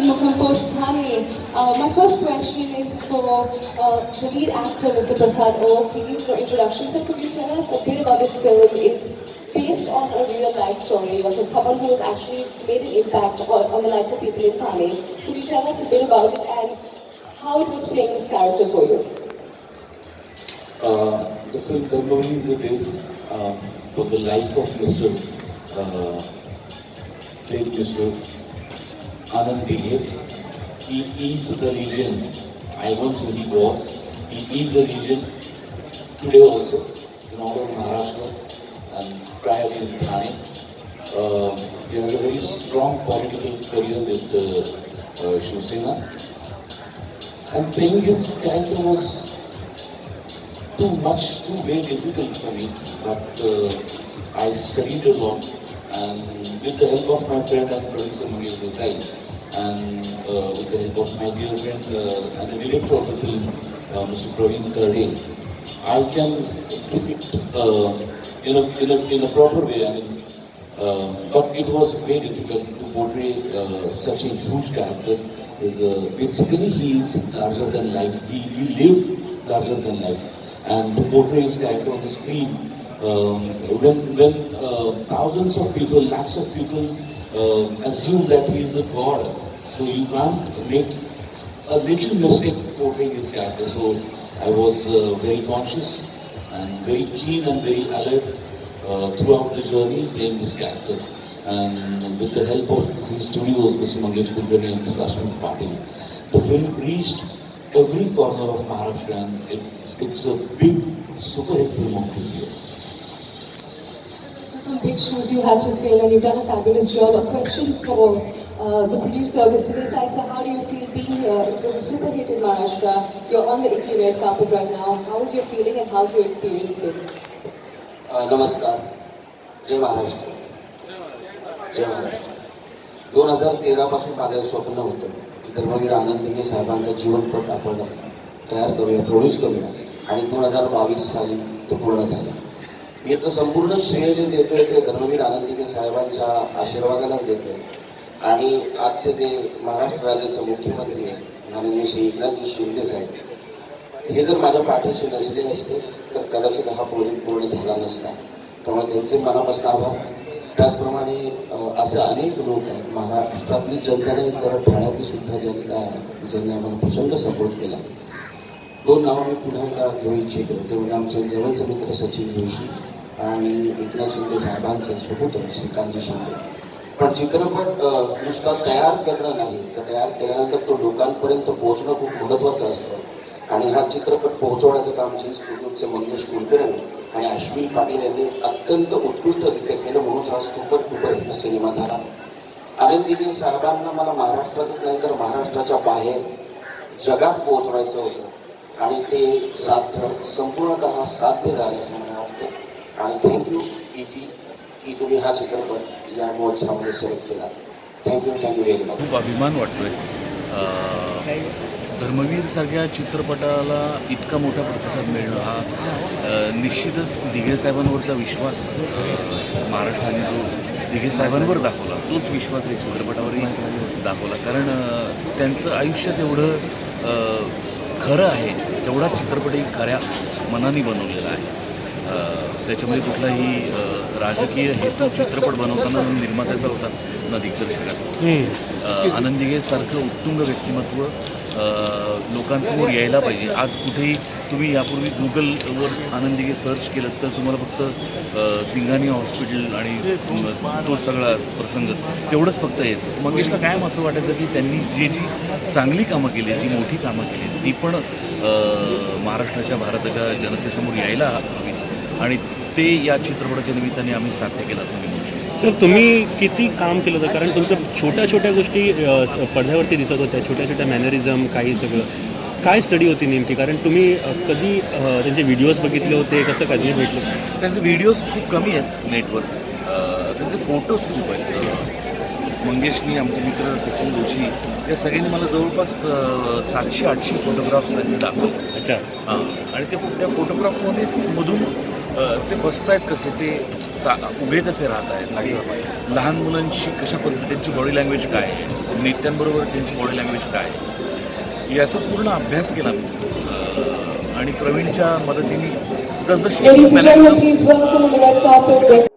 Mukkam Thane. My first question is for the lead actor, Mr. Prasad Oak. He needs no introduction. Sir, could you tell us a bit about this film? It's based on a real life story of someone who has actually made an impact on the lives of people in Thane. Could you tell us a bit about it and how it was playing this character for you? The film Dharmaveer is based on the life of Mr. Late Mr. Anand Dighe. He is the legend. I won't say he was. He is a legend today also in all of Maharashtra and prior in Thane. He has a very strong political career with Shiv Sena. And playing his character was too much, too very difficult for me, but I studied a lot, and with the help of my friend and producer Mangesh Desai, and with the help of my dear friend and the director of the film, Mr. Praveen Tarde, I can do it in a proper way. I mean, but it was very difficult to portray such a huge character. Is basically he is larger than life. He lived larger than life, and to portray his character on the screen, when thousands of people, lakhs of people assume that he is a god, so you can't make a little mistake portraying his character. So I was very conscious and very keen and very alert throughout the journey playing this character. And with the help of Zee Studios, Mr. Mangesh Kulkarni and Mr. Ashwin Patil, the film reached every corner of Maharashtra, and it's a big super hit film of this year. Some big shoes you had to fill, and you've done a fabulous job. A question for the producer, Mr. Desai. Sir, how do you feel being here? It was a super hit in Maharashtra. You're on the IFFI red carpet right now. How is your feeling and how's your experience been? नमस्कार, जय महाराष्ट्र, जय महाराष्ट्र. 2013पासून माझं स्वप्न होतं की धर्मवीर आनंद दिघे साहेबांचा जीवनपट आपण तयार करूया, produce करूया आणि 2022 साली ते पूर्ण झालं. मी याचं संपूर्ण श्रेय जे देतोय ते धर्मवीर आनंद दिघे साहेबांच्या आशीर्वादालाच देतोय आणि आजचे जे महाराष्ट्र राज्याचे मुख्यमंत्री आहेत, माननीय श्री एकनाथजी शिंदे साहेब, हे जर माझ्या पाठीशी नसले असते तर कदाचित हा प्रोजेक्ट पूर्ण झाला नसता. त्यामुळे त्यांचे मनापासून आभार. त्याचप्रमाणे असे अनेक लोक आहेत, महाराष्ट्रातली जनता नाही तर ठाण्यातली सुद्धा जनता आहे की ज्यांनी आम्हाला प्रचंड सपोर्ट केला. दोन नावं मी पुन्हा एकदा घेऊ इच्छितो, ते म्हणजे आमचे जवळचे मित्र सचिन जोशी आणि एकनाथ शिंदे साहेबांचे सुपुत्र श्रीकांतजी शिंदे. पण चित्रपट नुसता तयार करणं नाही, तर तयार केल्यानंतर तो लोकांपर्यंत पोहोचणं खूप महत्त्वाचं असतं आणि हा चित्रपट पोहोचवण्याचं काम झी स्टुडिओचे मंगेश कुलकर्णी आणि अश्विन पाटील यांनी अत्यंत उत्कृष्टरित्या केलं, म्हणून हा सुपर डुपर हिट सिनेमा झाला. आनंद दिघे साहेबांना मला महाराष्ट्रातच नाही तर महाराष्ट्राच्या बाहेर जगात पोहोचवायचं होतं आणि ते साध्य, संपूर्णतः साध्य झालं असं मला वाटतं. आणि thank you IFFI की तुम्ही हा चित्रपट या महोत्सवामध्ये सिलेक्ट केला. Thank you, thank you very much. खूप अभिमान वाटतोय. धर्मवीरसारख्या चित्रपटाला इतका मोठा प्रतिसाद मिळणं हा निश्चितच दिघे साहेबांवरचा विश्वास, महाराष्ट्राने जो दिघे साहेबांवर दाखवला तोच विश्वास या चित्रपटावरही दाखवला. कारण त्यांचं आयुष्य तेवढं खरं आहे, तेवढाच चित्रपटही खऱ्या मनाने बनवलेला आहे. त्याच्यामध्ये कुठलाही राजकीय हेतू चित्रपट बनवताना ना निर्मात्याचा होता ना दिग्दर्शकाचा. आनंद दिघे सारखं उत्तुंग व्यक्तिमत्व लोकांसमोर यायला पाहिजे. आज कुठेही तुम्ही यापूर्वी गुगलवर आनंद दिघे सर्च केलं तर तुम्हाला फक्त सिंघानिया हॉस्पिटल आणि तो सगळा प्रसंग तेवढंच फक्त यायचं. मंगेशला कायम असं वाटायचं की त्यांनी जी जी चांगली कामं केली, जी मोठी कामं केली, ती पण महाराष्ट्राच्या, भारताच्या जनतेसमोर यायला हवी आणि ते या चित्रपटाच्या निमित्ताने आम्ही साध्य केलं असं मी म्हणू शकतो. सर, तुम्ही किती काम केलं होतं? कारण तुमचं छोट्या छोट्या गोष्टी पडद्यावरती दिसत होत्या, छोट्या छोट्या मॅनरिझम, काही सगळं. काय स्टडी होती नेमकी? कारण तुम्ही कधी त्यांचे व्हिडिओज बघितले होते? कसं कधी भेटले? त्यांचे व्हिडिओज खूप कमी आहेत नेटवर. त्यांचे फोटोज खूप आहेत. मंगेशनी, आमचे मित्र सचिन जोशी, या सगळ्यांनी मला जवळपास 700-800 फोटोग्राफ्स त्यांचे दाखवले. हां, आणि ते त्या फोटोग्राफमध्ये मधून ते बसतायत कसे, ते उभे कसे राहत आहेत आणि लहान मुलांशी कशा पद्धती त्यांची बॉडी लँग्वेज काय आहे, नेत्यांबरोबर त्यांची बॉडी लँग्वेज काय आहे, याचा पूर्ण अभ्यास केला मी. आणि प्रवीणच्या मदतीने जसजशी Ladies and gentlemen, please welcome on the red carpet.